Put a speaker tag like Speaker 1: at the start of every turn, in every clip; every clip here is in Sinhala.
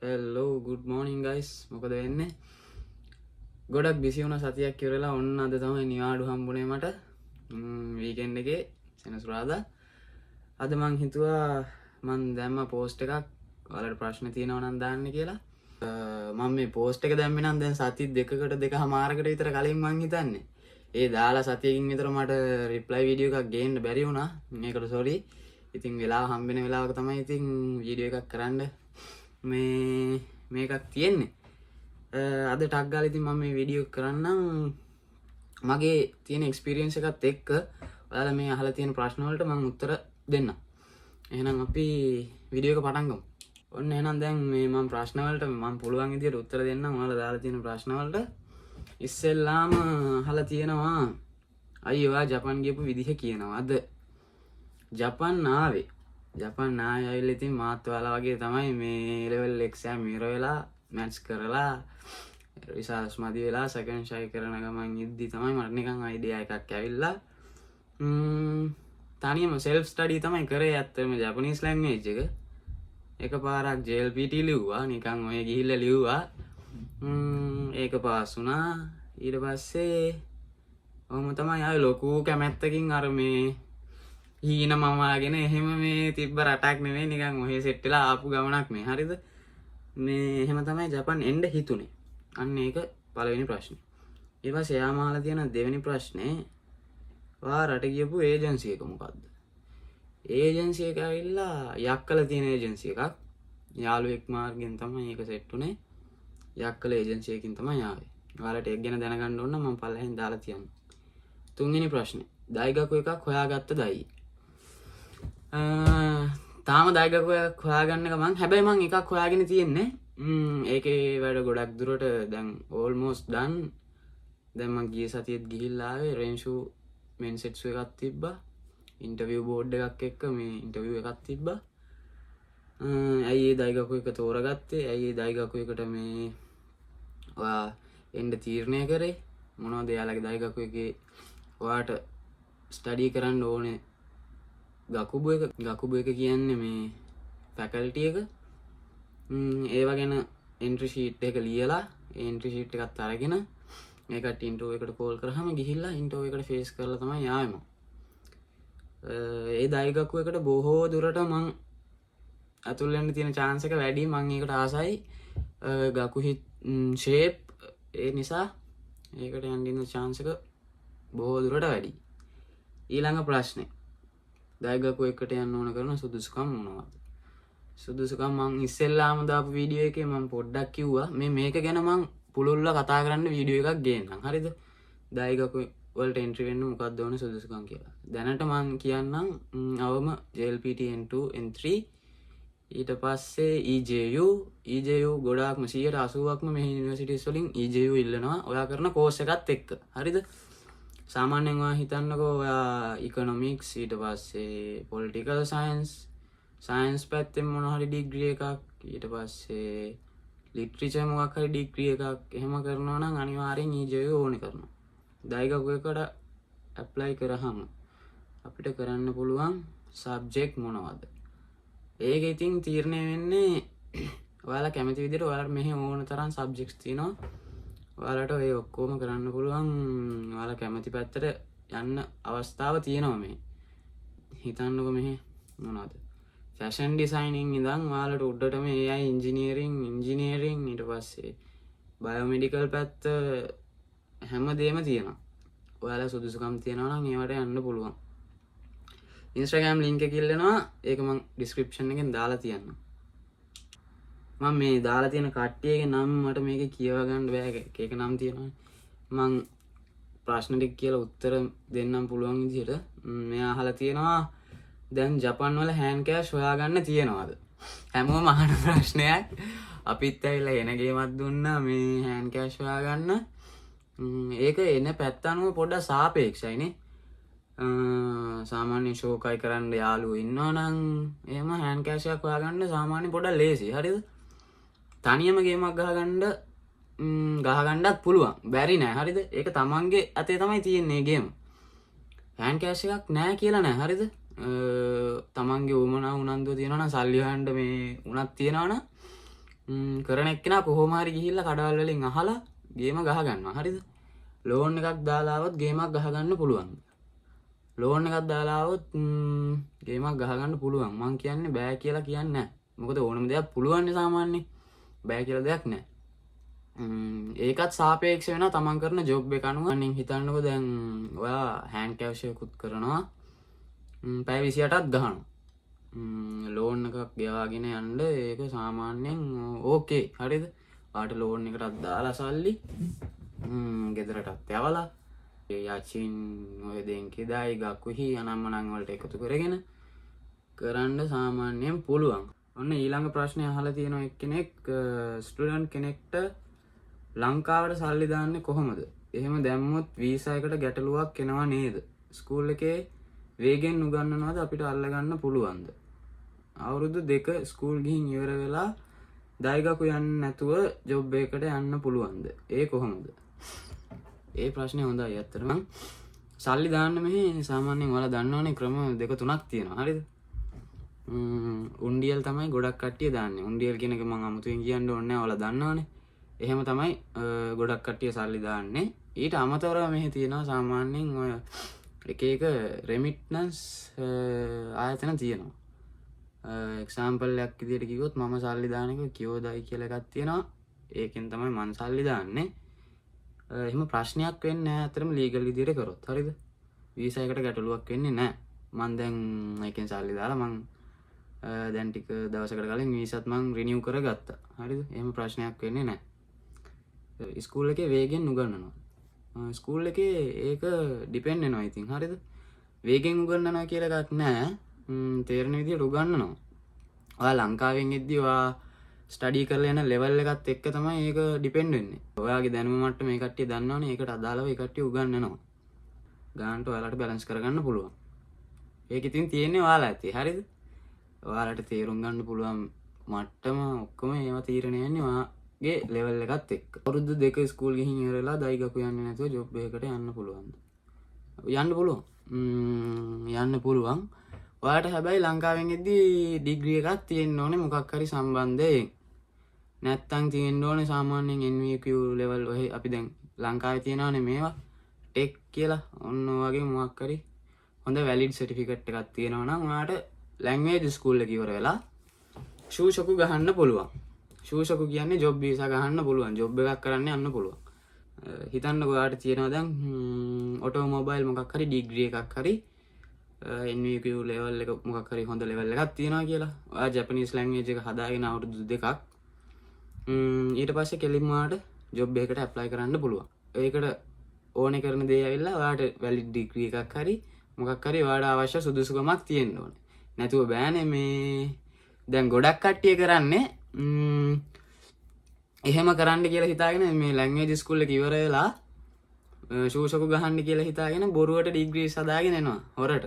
Speaker 1: හෙල්ලෝ, ගුඩ් මෝනින් ගයිස්. මොකද වෙන්නේ? ගොඩක් බිසි වුණ සතියක් ඉවරලා ඔන්න අද තමයි නිවාඩු හම්බුනේ මට වීකෙන්ඩ් එකේ සෙනසුරාදා. අද මං හිතුවා මං දැම්ම පෝස්ට් එකක්, ඔයාලට ප්‍රශ්න තියෙනවා නම් දාන්න කියලා. මං මේ පෝස්ට් එක දැම්මේ නම් දැන් සති 2කට 2.5කට විතර කලින් මං හිතන්නේ. ඒ දාලා සතියකින් විතර මට රිප්ලයි වීඩියෝ එකක් ගේන්න බැරි වුණා. මේකට සෝරි. ඉතින් වෙලාව හම්බෙන වෙලාවක තමයි ඉතින් වීඩියෝ එකක් කරන්න මේ මේකක් තියෙන්නේ. අද ටක් ගාලා ඉතින් මම මේ වීඩියෝ එක කරන්නම්. මගේ තියෙන එක්ස්පීරියන්ස් එකත් එක්ක ඔයාලා මේ අහලා තියෙන ප්‍රශ්න වලට මම උත්තර දෙන්නම්. එහෙනම් අපි වීඩියෝ එක පටන් ගමු. ඔන්න එහෙනම් දැන් මේ මම ප්‍රශ්න වලට මම පුළුවන් විදියට උත්තර දෙන්නම් ඔයාලා දාලා තියෙන ප්‍රශ්න වලට. ඉස්සෙල්ලාම අහලා තියෙනවා, අයියෝ, ඔයා ජපන් ගියපු විදිහ කියනවාද? ජපන් ආවේ, ජපන් ආවේ ඇවිල්ලා ඉතින් මාත් ඔයාලා වගේ තමයි මේ ලෙවල් එක්සෑම් ඉවර වෙලා, මැත්ස් කරලා, රිසල්ට්ස් මදි වෙලා, සෙකන්ඩ් ෂයි කරන ගමන් ඉද්දි තමයි මට නිකන් අයිඩියා එකක් ඇවිල්ලා තනියම සෙල්ෆ් ස්ටඩි තමයි කරේ ඇත්තටම ජපනීස් ලැන්ග්වේජ් එක. එකපාරක් JLPT ලිව්වා, නිකන් ඔය ගිහිල්ලා ලිව්වා. ඒක පාස් වුණා. ඊට පස්සේ ඔහොම තමයි ආවේ. ලොකු කැමැත්තකින් අර මේ හීන මවාගෙන එහෙම මේ තිබ්බ රටක් නෙමෙයි, නිකන් ඔහේ සෙට් වෙලා ආපු ගමනක් මේ. හරිද? මේ එහෙම තමයි ජපන් එන්න හිතුනේ. අන්න ඒක පළවෙනි ප්‍රශ්නේ. ඊට පස්සේ එයාම අහලා තියෙන දෙවෙනි ප්‍රශ්නේ, ඔයා රට ගියපු ඒජන්සි එක මොකද්ද? ඒජන්සි එක ඇවිල්ලා යක්කල තියෙන ඒජන්සි එකක්. යාළුවෙක් මාර්ගෙන් තමයි ඒක සෙට් උනේ. යක්කල ඒජන්සි එකකින් තමයි ආවේ. ඔයාලට ඒක ගැන දැනගන්න ඕන නම් මම පල්ලෙහෙන් දාලා තියන්නම්. තුන්වෙනි ප්‍රශ්නේ, 大学 එකක් හොයාගත්තද අයියේ? තාම 大学 එකක් හොයාගන්න ගමන්. හැබැයි මං එකක් හොයාගෙන තියෙන්නේ. ඒකේ වැඩ ගොඩක් දුරට දැන් ඕල්මෝස්ට් ඩන්. දැන් මං ගිය සතියේත් ගිහිල්ලා ආවේ. රෙන්ෂු මෙන්සෙට්සු එකක් තිබ්බා. ඉන්ටර්විව් බෝඩ් එකක් එක්ක මේ ඉන්ටර්විව් එකක් තිබ්බා. ඇයි ඒ 大学 එක තෝරගත්තේ? ඇයි ඒ 大学 එකට මේ ඔයා එන්න තීරණය කරේ? මොනවද එයාලගේ 大学 එකේ ඔයාට ස්ටඩි කරන්න ඕනේ 学部 එක? 学部 එක කියන්නේ මේ ෆැකල්ටි එක. ඒවා ගැන එන්ට්‍රි ෂීට් එක ලියලා, ඒ එන්ට්‍රි ෂීට් එකත් අරගෙන ඒකට ඉන්ටර්විව් එකට කෝල් කරාම ගිහිල්ලා ඉන්ටර්විව් එකට ෆේස් කරලා තමයි ආවේ මං. ඒ 大学 එකට බොහෝ දුරට මං ඇතුල් වෙන්න තියෙන චාන්ස් එක වැඩි. මං ඒකට ආසයි. 学費 shape. ඒ නිසා ඒකට යන්න ඉන්න චාන්ස් එක බොහෝ දුරට වැඩි. ඊළඟ ප්‍රශ්නේ, 大学 එකට යන්න ඕන කරන සුදුසුකම් මොනවද? සුදුසුකම් මං ඉස්සෙල්ලාම දාපු වීඩියෝ එකේ මං පොඩ්ඩක් කිව්වා. මේ මේක ගැන මං පුළුල්ව කතා කරන්න වීඩියෝ එකක් ගේන්නම්. හරිද? 大学 වලට එන්ට්‍රි වෙන්න මොකක්ද ඕන සුදුසුකම් කියලා. දැනට මං කියන්නම්, අවම JLPT N2 N3, ඊට පස්සේ EJU. EJU ගොඩාක්ම 80%ක්ම මේ යුනිවර්සිටිස් වලින් EJU ඉල්ලනවා ඔයා කරන කෝස් එකත් එක්ක. හරිද? සාමාන්‍යයෙන් ඔයා හිතන්නකෝ ඔයා ඉකොනොමික්ස්, ඊට පස්සේ පොලිටිකල් සයන්ස්, සයන්ස් පැත්තෙන් මොන හරි ඩිග්‍රී එකක්, ඊට පස්සේ ලිටරේචර් මොකක් හරි ඩිග්‍රී එකක් එහෙම කරනවා නම් අනිවාර්යෙන් EJU ඕනේ කරනවා. 大学 එකට ඇප්ලයි කරාම අපිට කරන්න පුළුවන් සබ්ජෙක්ට් මොනවද? ඒක ඉතින් තීරණය වෙන්නේ ඔයාලා කැමති විදිහට. ඔයාලට මෙහෙ ඕන තරම් සබ්ජෙක්ට්ස් තියෙනවා. ඔයාලට ඔය ඔක්කොම කරන්න පුළුවන්. ඔයාලා කැමති පැත්තට යන්න අවස්ථාව තියෙනවා. මේ හිතන්නකෝ මෙහෙ මොනවද, ෆැෂන් ඩිසයිනින් ඉඳන් ඔයාලට උඩටම AI engineering, engineering, ඊට පස්සේ බයෝමෙඩිකල් පැත්ත, හැම දෙයක්ම තියෙනවා. ඔයාලා සුදුසුකම් තියෙනවා නම් ඒවට යන්න පුළුවන්. Instagram link එක ඉල්ලනවා. ඒක මං ඩිස්ක්‍රිප්ෂන් එකෙන් දාලා තියන්නම්. මං මේ දාලා තියෙන කට්ටියගේ නම් මට මේක කියව ගන්න බෑ. එක එක නම් තියෙනවා. මං ප්‍රශ්න ටික කියලා උත්තර දෙන්නම් පුළුවන් විදිහට. මෙයා අහලා තියෙනවා, දැන් ජපන් වල හෑන්ඩ් කෑෂ් හොයාගන්න තියෙනවද? හැමෝම අහන ප්‍රශ්නයක්. අපිත් ඇවිල්ලා එන ගේමක් දුන්නා මේ හෑන්ඩ් කෑෂ් හොයාගන්න. ඒක එන පැත්ත අනුව පොඩ්ඩක් සාපේක්ෂයිනේ. සාමාන්‍ය ෂෝකයි කරන්න යාළුවෝ ඉන්නවා නම් එහෙම හෑන්ඩ් කෑෂ් එකක් හොයාගන්න සාමාන්‍ය පොඩ්ඩක් ලේසි. හරිද? තනියම ගේමක් ගහගන්න ගහගන්නත් පුළුවන්. බැරි නෑ. හරිද? ඒක තමන්ගේ අතේ තමයි තියෙන්නේ ගේම. හෑන්ඩ් කෑෂ් එකක් නෑ කියලා නෑ. හරිද? තමන්ගේ උවමනා උනන්දුව තියෙනවා නම්, සල්ලි හොයන්න මේ උනත් තියෙනවා නම් කරන එක්කෙනා කොහොම හරි ගිහිල්ලා කඩවල් වලින් අහලා ගේම ගහ ගන්නවා. හරිද? ලෝන් එකක් දාලා ආවොත් ගේමක් ගහ ගන්න පුළුවන්. ලෝන් එකක් දාලා ආවොත් ගේමක් ගහ ගන්න පුළුවන්. මං කියන්නේ බෑ කියලා කියන්නේ නෑ. මොකද ඕනම දෙයක් පුළුවන් නේ සාමාන්‍යයෙන්. බෑ කියලා දෙයක් නෑ. ඒකත් සාපේක්ෂ වෙනවා තමන් කරන ජොබ් එක අනුව. අනින් හිතන්නකෝ දැන් ඔයා හෑන්ඩ් කැෂ් එකකුත් කරනවා. පැය 28ක් ගහනවා. ලෝන් එකක් ගෙවාගෙන යන්න ඒක සාමාන්‍යයෙන් ඕකේ. හරිද? ඔයාට ලෝන් එකටත් දාලා සල්ලි ගෙදරටත් යවලා ඒ යචින් ඔය දෙන්කිදායි ගක්කුහි අනම්මනම් වලට එකතු කරගෙන කරන්න සාමාන්‍යයෙන් පුළුවන්. ඔන්න ඊළඟ ප්‍රශ්නය අහලා තියෙනවා එක්කෙනෙක්, ස්ටුඩන්ට් කෙනෙක්ට ලංකාවට සල්ලි දාන්නේ කොහොමද? එහෙම දැම්මොත් වීසා එකට ගැටලුවක් එනවා නේද? ස්කූල් එකේ වේගෙන් උගන්වනවද, අපිට අල්ලගන්න පුළුවන්ද? අවුරුදු 2 ස්කූල් ගිහින් ඉවර වෙලා 大学 යන්නේ නැතුව ජොබ් එකකට යන්න පුළුවන්ද? ඒ කොහොමද? ඒ ප්‍රශ්නේ හොඳයි ඇත්තටම. සල්ලි දාන්න මෙහි සාමාන්‍යයෙන් ඔයාලා දන්නවනේ ක්‍රම දෙක තුනක් තියෙනවා. හරිද? උන්ඩියල් තමයි ගොඩක් කට්ටිය දාන්නේ. උන්ඩියල් කියන එක මං අමුතුවෙන් කියන්න ඕනේ නෑ, ඔයාලා දන්නවනේ. එහෙම තමයි ගොඩක් කට්ටිය සල්ලි දාන්නේ. ඊට අමතරව මෙහි තියෙනවා සාමාන්‍යයෙන් ඔය එක එක රෙමිටන්ස් ආයතන තියෙනවා. එක්සාම්පල් එකක් විදියට කිව්වොත් මම සල්ලි දාන එක කියෝදයි කියලා එකක් තියෙනවා. ඒකෙන් තමයි මං සල්ලි දාන්නේ. එහෙම ප්‍රශ්නයක් වෙන්නේ නෑ අතරම ලීගල් විදියට කරොත්. හරිද? වීසා එකට ගැටලුවක් වෙන්නේ නෑ. මං දැන් ඒකෙන් සල්ලි දාලා මං දැන් ටික දවසකට කලින් වීසාත් මං රිනිව් කරගත්තා. හරිද? එහෙම ප්‍රශ්නයක් වෙන්නේ නෑ. ස්කූල් එකේ වේගෙන් උගන්වනවා. ස්කූල් එකේ ඒක ඩිපෙන්ඩ් වෙනවා ඉතින්. හරිද? වේගෙන් උගන්වනවා කියලා එකක් නෑ. තේරෙන විදියට උගන්වනවා. ඔයා ලංකාවෙන් එද්දි ඔයා ස්ටඩි කරලා යන ලෙවල් එකත් එක්ක තමයි ඒක ඩිපෙන්ඩ් වෙන්නේ. ඔයාගේ දැනුම මට්ටම මේ කට්ටිය දන්නවනේ, ඒකට අදාළව ඒ කට්ටිය උගන්වනවා. ගානට ඔයාලට බැලන්ස් කරගන්න පුළුවන්. ඒක ඉතින් තියෙන්නේ ඔයාලා ඇතේ. හරිද? ඔයාලට තේරුම් ගන්න පුළුවන් මට්ටම ඔක්කොම ඒවා තීරණය වෙන්නේ ඔයාගේ ලෙවල් එකත් එක්ක. අවුරුදු 2 ස්කූල් ගිහින් ඉවරලා 大学 යන්නේ නැතුව ජොබ් එකකට යන්න පුළුවන්ද? යන්න පුළුවන්. යන්න පුළුවන්. ඔයාට හැබැයි ලංකාවෙන් එද්දි ඩිග්‍රී එකක් තියෙන්න ඕනේ මොකක් හරි සම්බන්ධයෙන්. නැත්තම් තියෙන්න ඕනේ සාමාන්‍යයෙන් NVQ level ඔහෙ අපි දැන් ලංකාවේ තියෙනවනේ මේවා ටෙක් කියලා. ඔන්න ඔය වගේ මොකක් හරි හොඳ වැලිඩ් සර්ටිෆිකට් එකක් තියෙනවා නම් ඔයාට ලැන්ග්වේජ් ස්කූල් එක ඉවර වෙලා ෂූෂකු ගහන්න පුළුවන්. ෂූෂකු කියන්නේ ජොබ් වීසා ගහන්න පුළුවන්. ජොබ් එකක් කරන්න යන්න පුළුවන්. හිතන්නකෝ ඔයාට තියෙනවා දැන් ඔටෝමොබයිල් මොකක් හරි ඩිග්‍රී එකක් හරි NVQ level එක මොකක් හරි හොඳ ලෙවල් එකක් තියෙනවා කියලා. ඔයා ජපනීස් ලැන්ග්වේජ් එක හදාගෙන අවුරුදු 2ක් ඊට පස්සේ කෙලින්ම ඔයාට ජොබ් එකකට ඇප්ලයි කරන්න පුළුවන්. ඒකට ඕනේ කරන දේ ඇවිල්ලා ඔයාට වැලිඩ් ඩිග්‍රී එකක් හරි මොකක් හරි ඔයාට අවශ්‍ය සුදුසුකමක් තියෙන්න ඕනේ. නැතුව බෑනේ. මේ දැන් ගොඩක් කට්ටිය කරන්නේ එහෙම කරන්න කියලා හිතාගෙන මේ ලැන්ග්වේජ් ස්කූල් එක ඉවර වෙලා ෂූෂකු ගහන්න කියලා හිතාගෙන බොරුවට ඩිග්‍රීස් හදාගෙන එනවා හොරට.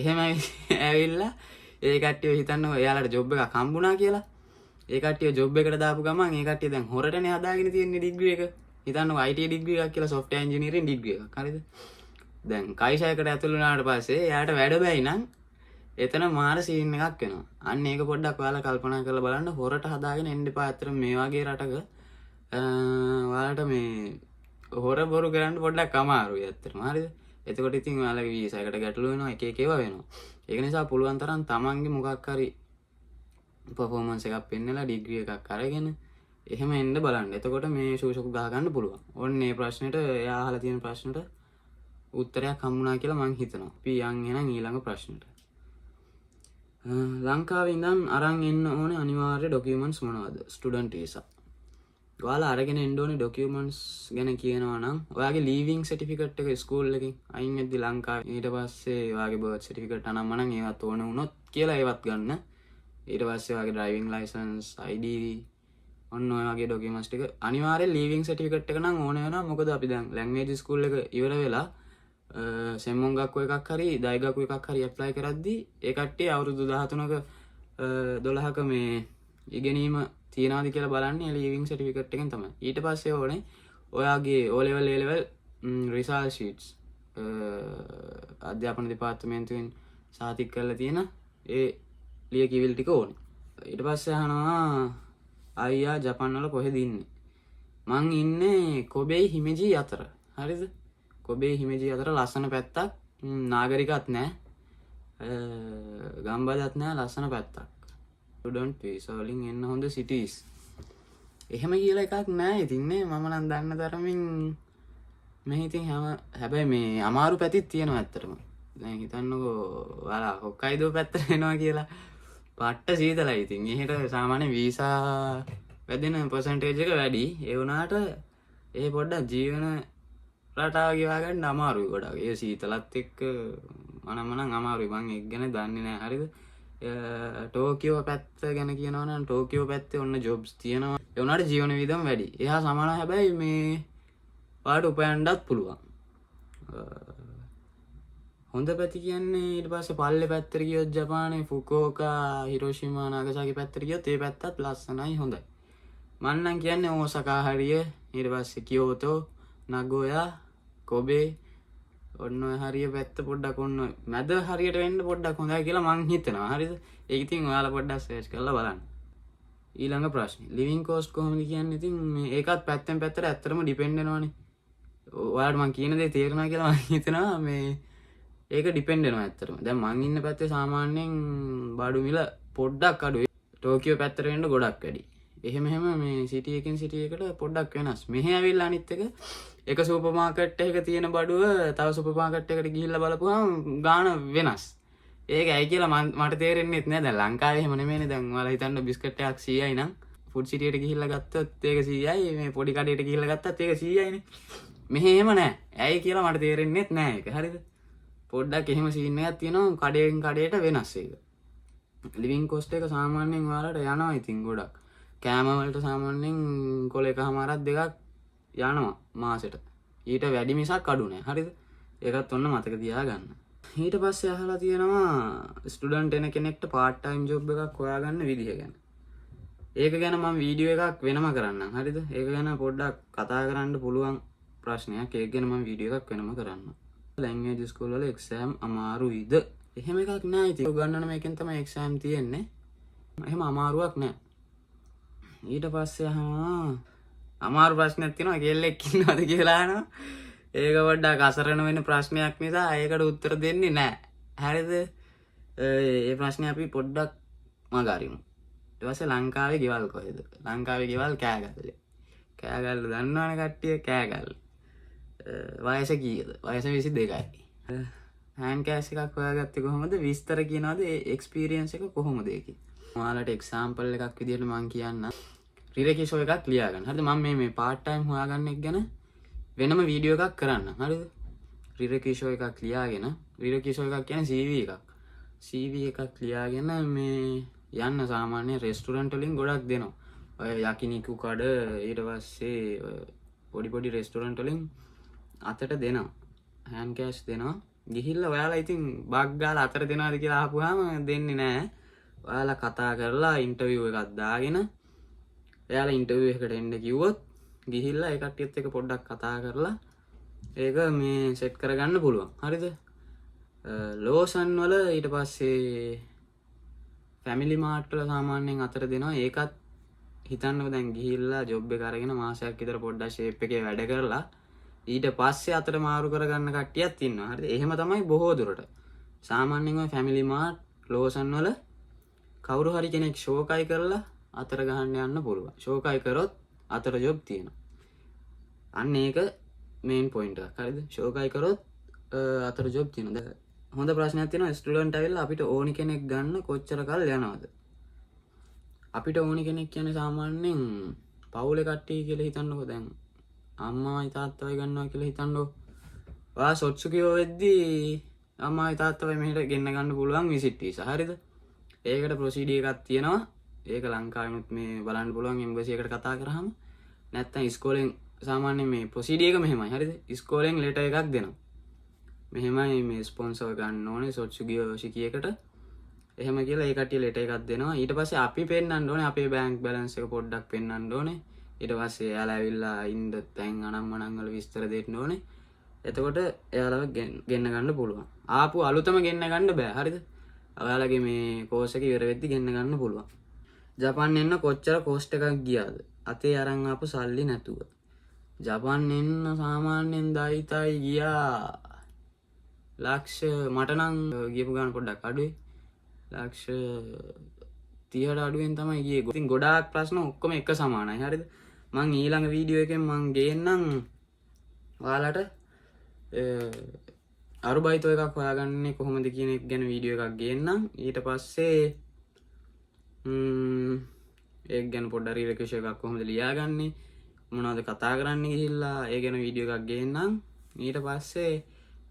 Speaker 1: එහෙම ඇවිල්ලා ඒ කට්ටිය හිතන්න එයාලට ජොබ් එකක් හම්බුණා කියලා. ඒ කට්ටිය ජොබ් එකට දාපු ගමන් ඒ කට්ටිය දැන් හොරටනේ හදාගෙන තියෙන්නේ ඩිග්‍රී එක. හිතන්නකෝ IT degree එකක් කියලා, සොෆ්ට්වෙයාර් ඉන්ජිනියරින් ඩිග්‍රී එකක්. හරිද? දැන් කයිෂයකට ඇතුළු වුණාට පස්සේ එයාට වැඩ බැයි නම් එතන මාර සීන් එකක් වෙනවා. අන්න ඒක පොඩ්ඩක් ඔයාලා කල්පනා කරලා බලන්න, හොරට හදාගෙන එන්න එපා. ඇත්තටම මේ වගේ රටක ඔයාලට මේ හොර බොරු කරන්න පොඩ්ඩක් අමාරුයි ඇත්තටම. හරිද? එතකොට ඉතින් ඔයාලගේ වීසා එකට ගැටලු වෙනවා, එක එක ඒවා වෙනවා. ඒක නිසා පුළුවන් තරම් තමන්ගේ මොකක් හරි පර්ෆෝමන්ස් එකක් පෙන්නලා ඩිග්‍රී එකක් අරගෙන එහෙම එන්න බලන්න. එතකොට මේ ෂූෂකු ගහ ගන්න පුළුවන්. ඔන්න මේ ප්‍රශ්නෙට, එයා අහලා තියෙන ප්‍රශ්නෙට උත්තරයක් හම්බුණා කියලා මං හිතනවා. අපි යන් එහෙනම් ඊළඟ ප්‍රශ්නෙට. ලංකාවේ ඉඳන් අරන් එන්න ඕනේ අනිවාර්ය ඩොකියුමන්ට්ස් මොනවද? Student visa. ඔයාලා අරගෙන එන්න ඕනේ ඩොකියුමන්ට්ස් ගැන කියනවා නම් ඔයාගේ ලීවිං සර්ටිෆිකට් එක ස්කූල් එකෙන් අයින් වෙද්දි ලංකාවේ, ඊට පස්සේ ඔයාගේ බර්ත් සර්ටිෆිකට් අනම්මනම් ඒවත් ඕන වුණොත් කියලා ඒවත් ගන්න. ඊට පස්සේ ඔයාගේ ඩ්‍රයිවිං ලයිසන්ස්, ID, ඔන්න ඔය වගේ ඩොකියුමන්ට්ස් ටික අනිවාර්යෙන්. ලීවිං සර්ටිෆිකට් එක නම් ඕන වෙනවා. මොකද අපි දැන් ලැන්ග්වේජ් ස්කූල් එක ඉවර වෙලා 専門学 එකක් හරි 大学 එකක් හරි ඇප්ලයි කරද්දී ඒ කට්ටිය අවුරුදු 13ක 12ක මේ ඉගෙනීම තියනවාද කියලා බලන්නේ ලීවිං සර්ටිෆිකට් එකෙන් තමයි. ඊට පස්සේ ඕනේ ඔයාගේ O level, A level result sheets, අධ්‍යාපන දෙපාර්තමේන්තුවෙන් සහතික කරලා තියෙන ඒ ලියකියවිලි ටික ඕනේ. ඊට පස්සේ අහනවා අයියා ජපන් වල කොහෙද ඉන්නේ? මං ඉන්නේ කොබේ හිමෙජි අතර. හරිද? කොබේ හිමෙජි අතර ලස්සන පැත්තක්. නාගරිකත් නෑ, ගම්බදත් නෑ, ලස්සන පැත්තක්. ස්ටුඩන්ට් වීසා වලින් එන්න හොඳ සිටීස් එහෙම කියලා එකක් නෑ ඉතින් නේ. මම නම් දන්න තරමින් මෙහි ඉතින් හැම, හැබැයි මේ අමාරු පැතිත් තියෙනවා ඇත්තටම. දැන් හිතන්නකෝ ඔයාලා හොක්කයිදෝ පැත්තට එනවා කියලා, පට්ට සීතලයි ඉතින්. එහෙට සාමාන්‍ය වීසා වැදෙන පර්සන්ටේජ් එක වැඩි. ඒ වුණාට ඒ පොඩ්ඩක් ජීවන රටාව ගෙවා ගන්න අමාරුයි ගොඩක්. ඒ සීතලත් එක්ක මනම් අමාරුයි. මං ඒක ගැන දන්නේ නෑ. හරිද? ටෝකියෝ පැත්ත ගැන කියනවා නම් ටෝකියෝ පැත්තේ ඔන්න ජොබ්ස් තියෙනවා. ඒ වුණාට ජීවන වියදම වැඩි. එහා සමාන හැබැයි මේ ඔයාලට උපයන්නත් පුළුවන්. හොඳ පැති කියන්නේ ඊට පස්සේ පල්ලේ පැත්තට ගියොත් ජපානයේ ෆුකුෝකා, හිරෝෂිමා, නාගසාකි පැත්තට ගියොත් ඒ පැත්තත් ලස්සනයි, හොඳයි. මං නම් කියන්නේ ඕසකා හරිය, ඊට පස්සේ කියෝතෝ, නගෝයා, කොබේ, ඔන්න ඔය හරිය පැත්ත පොඩ්ඩක් ඔන්න ඔය මැද හරියට වෙන්න පොඩ්ඩක් හොඳයි කියලා මං හිතනවා. හරිද? ඒක ඉතින් ඔයාලා පොඩ්ඩක් සර්ච් කරලා බලන්න. ඊළඟ ප්‍රශ්නේ ලිවිං කෝස්ට් කොහොමද කියන්නේ? ඉතින් මේ ඒකත් පැත්තෙන් පැත්තට ඇත්තටම ඩිපෙන්ඩ් වෙනවනේ. ඔයාලට මං කියන දේ තේරෙනවා කියලා මං හිතනවා. මේ ඒක ඩිපෙන්ඩ් වෙනවා ඇත්තටම. දැන් මං ඉන්න පැත්තේ සාමාන්‍යයෙන් බඩු මිල පොඩ්ඩක් අඩුයි. ටෝකියෝ පැත්තට වෙන්න ගොඩක් වැඩි. එහෙම එහෙම මේ සිටි එකෙන් සිටි එකට පොඩ්ඩක් වෙනස්. මෙහෙ ඇවිල්ලා අනිත් එක එක සුපර් මාකට් එකක තියෙන බඩුව තව සුපර් මාකට් එකකට ගිහිල්ලා බලපුවම ගාණ වෙනස්. ඒක ඇයි කියලා මට තේරෙන්නෙත් නෑ. දැන් ලංකාවේ එහෙම නෙමෙයිනේ. දැන් ඔයාලා හිතන්න බිස්කට් එකක් 100යි නම් ෆුඩ් සිටි එකට ගිහිල්ලා ගත්තොත් ඒක 100යි, මේ පොඩි කඩේට ගිහිල්ලා ගත්තත් ඒක 100යිනේ. මෙහෙ එහෙම නෑ. ඇයි කියලා මට තේරෙන්නෙත් නෑ ඒක. හරිද? පොඩ්ඩක් එහෙම සීන් එකක් තියෙනවා, කඩේෙන් කඩේට වෙනස් ඒක. ලිවිං කොස්ට් එක සාමාන්‍යයෙන් ඔයාලට යනවා ඉතින් ගොඩක්. කෑම වලට සාමාන්‍යයෙන් කොළ එකහමාරක් දෙකක් යනවා මාසෙට. ඊට වැඩි මිසක් අඩු නෑ. හරිද? ඒකත් ඔන්න මතක තියාගන්න. ඊට පස්සේ අහලා තියෙනවා ස්ටුඩන්ට් එන කෙනෙක්ට පාර්ට් ටයිම් ජොබ් එකක් හොයාගන්න විදිහ ගැන. ඒක ගැන මම වීඩියෝ එකක් වෙනම කරන්නම්. හරිද? ඒක ගැන පොඩ්ඩක් කතා කරන්න පුළුවන් ප්‍රශ්නයක්. ඒක ගැන මම වීඩියෝ එකක් වෙනම කරන්නම්. ලැන්ග්වේජ් ස්කූල් වල එක්සෑම් අමාරුයිද? එහෙම එකක් නෑ ඉතින්. උගන්වන මේකෙන් තමයි එක්සෑම් තියෙන්නේ. එහෙම අමාරුවක් නෑ. ඊට පස්සේ අහනවා අමාරු ප්‍රශ්නයක් තියෙනවා, කෙල්ලෙක් ඉන්නවද කියලා අහනවා. ඒක පොඩ්ඩක් අසරණ වෙන ප්‍රශ්නයක් නිසා ඒකට උත්තර දෙන්නේ නෑ. හරිද? ඒ ප්‍රශ්නේ අපි පොඩ්ඩක් මග අරිමු. ඊට පස්සේ ලංකාවේ ගෙවල් කොහෙද? ලංකාවේ ගෙවල් කෑගල්ලේ. කෑගල්ල දන්නවනේ කට්ටිය, කෑගල්ල. වයස කීයද? වයස 22යි. හෑන්ඩ් කෑෂ් එකක් හොයාගත්තේ කොහොමද? විස්තර කියනවාද? ඒ එක්ස්පීරියන්ස් එක කොහොමද ඒකේ? ඔයාලට එක්සැම්පල් එකක් විදියට මං කියන්නම්. රිරකිෂෝ එකක් ලියා ගන්න. හරිද? මම මේ මේ පාර්ට් ටයිම් හොයාගන්න එක ගැන වෙනම වීඩියෝ එකක් කරන්න. හරිද? රිරකිෂෝ එකක් ලියාගෙන, රිරකිෂෝ එකක් කියන්නේ CV එකක්. CV එකක් ලියාගෙන මේ යන්න සාමාන්‍ය රෙස්ටුරන්ට් වලින් ගොඩක් දෙනවා. ඔය යකිනිකු කඩ, ඊට පස්සේ ඔය පොඩි පොඩි රෙස්ටුරන්ට් වලින් අතට දෙනවා. හෑන්ඩ් කෑෂ් දෙනවා. ගිහිල්ලා ඔයාලා ඉතින් බග් ගාලා අතට දෙනවද කියලා අහපුවාම දෙන්නේ නෑ. ඔයාලා කතා කරලා ඉන්ටර්විව් එකක් දාගෙන එයාලා ඉන්ටර්විව් එකට එන්න කිව්වොත් ගිහිල්ලා ඒ කට්ටියත් එක්ක පොඩ්ඩක් කතා කරලා ඒක මේ සෙට් කරගන්න පුළුවන්. හරිද? ලෝසන් වල, ඊට පස්සේ ෆැමිලි මාර්ට් වල සාමාන්‍යයෙන් අතට දෙනවා. ඒකත් හිතන්නකෝ දැන් ගිහිල්ලා ජොබ් එක අරගෙන මාසයක් විතර පොඩ්ඩක් ෂේප් එකේ වැඩ කරලා ඊට පස්සේ අතට මාරු කරගන්න කට්ටියත් ඉන්නවා. හරිද? එහෙම තමයි බොහෝ දුරට. සාමාන්‍යයෙන් ඔය ෆැමිලි මාර්ට්, ලෝසන් වල කවුරු හරි කෙනෙක් ෂෝකයි කරලා අතට ගහන්න යන්න පුළුවන්. ෂෝකයි කරොත් අතට ජොබ් තියෙනවා. අන්න ඒක මේන් පොයින්ට් එකක්. හරිද? ෂෝකයි කරොත් අතට ජොබ් තියෙනවා. දැන් හොඳ ප්‍රශ්නයක් තියෙනවා, ස්ටුඩන්ට් ඇවිල්ලා අපිට ඕනි කෙනෙක් ගන්න කොච්චර කල් යනවද? අපිට ඕනි කෙනෙක් කියන්නේ සාමාන්‍යයෙන් පවුලේ කට්ටිය කියලා හිතන්නකෝ. දැන් අම්මායි තාත්තයි ගන්නවා කියලා හිතන්නකෝ. ඔයා සොත්සුකියෝ වෙද්දී අම්මායි තාත්තයි මෙහෙට ගෙන්න ගන්න පුළුවන් විසිට් වීසා. හරිද? ඒකට ප්‍රොසීඩියර් එකක් තියෙනවා. ඒක ලංකාවෙනුත් මේ බලන්න පුළුවන් එම්බසි එකට කතා කරාම. නැත්තම් ඉස්කෝලෙන් සාමාන්‍යයෙන් මේ ප්‍රොසීඩියර් එක මෙහෙමයි. හරිද? ඉස්කෝලෙන් ලෙටර් එකක් දෙනවා. මෙහෙමයි මේ ස්පොන්සර් ගන්න ඕනේ සොත්සුගියෝ ශිකියකට. එහෙම කියලා ඒ කට්ටිය ලෙටර් එකක් දෙනවා. ඊට පස්සේ අපි පෙන්නන්න ඕනේ අපේ බැංක් බැලන්ස් එක පොඩ්ඩක් පෙන්නන්න ඕනේ. ඊට පස්සේ එයාලා ඇවිල්ලා ඉන්න තැන් අනම්මනම් වල විස්තර දෙන්න ඕනේ. එතකොට එයාලව ගෙන්න ගන්න පුළුවන්. ආපු අලුතම ගෙන්න ගන්න බෑ. හරිද? ඔයාලගේ මේ කෝස් එක ඉවර වෙද්දි ගෙන්න ගන්න පුළුවන්. ජපන් එන්න කොච්චර කොස්ට් එකක් ගියාද, අතේ අරන් ආපු සල්ලි නැතුව? ජපන් එන්න සාමාන්‍යයෙන් දයිතයි ගියා ලක්ෂ, මට නම් ගියපු ගාන පොඩ්ඩක් අඩුයි, ලක්ෂ 30ට අඩුවෙන් තමයි ගියේ. ඉතින් ගොඩාක් ප්‍රශ්න ඔක්කොම එක සමානයි. හරිද? මං ඊළඟ වීඩියෝ එකෙන් මං ගේන්නම් ඔයාලට アルバイト එකක් හොයාගන්නේ කොහොමද කියන එක ගැන වීඩියෝ එකක් ගේන්නම්. ඊට පස්සේ ඒක ගැන පොඩ්ඩක් රිලොකේෂන් එකක් කොහොමද ලියාගන්නේ, මොනවද කතා කරන්න ගිහිල්ලා, ඒ ගැන වීඩියෝ එකක් ගේන්නම්. ඊට පස්සේ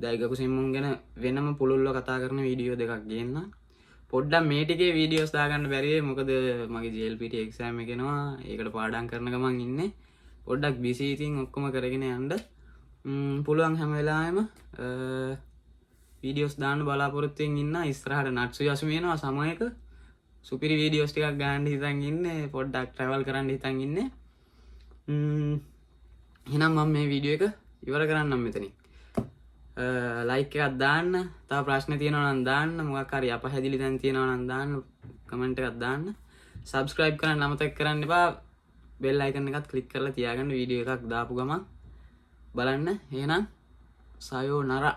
Speaker 1: 大学専門 ගැන වෙනම පුළුල්ව කතා කරන වීඩියෝ දෙකක් ගේන්නම්. පොඩ්ඩක් මේ ටිකේ වීඩියෝස් දාගන්න බැරි වෙයි, මොකද මගේ JLPT exam එක එනවා. ඒකට පාඩම් කරන ගමන් ඉන්නේ. පොඩ්ඩක් බිසි. ඉතින් ඔක්කොම කරගෙන යන්න පුළුවන් හැම වෙලාවෙම වීඩියෝස් දාන්න බලාපොරොත්තුවෙන් ඉන්න. ඉස්සරහට 夏休み එනවා. සමයක සුපිරි වීඩියෝස් ටිකක් ගන්න හිතන් ඉන්නේ. පොඩ්ඩක් ට්‍රැවල් කරන්න හිතන් ඉන්නේ. එහෙනම් මම මේ වීඩියෝ එක ඉවර කරන්නම් මෙතනින්. ලයික් එකක් දාන්න, තව ප්‍රශ්න තියෙනවා නම් දාන්න, මොකක් හරි අපහැදිලි තැන් තියෙනවා නම් දාන්න, කමෙන්ට් එකක් දාන්න. සබ්ස්ක්‍රයිබ් කරන්න අමතක කරන්න එපා. බෙල් අයිකන් එකත් ක්ලික් කරලා තියාගන්න, වීඩියෝ එකක් දාපු ගමන් බලන්න. එහෙනම් さようなら.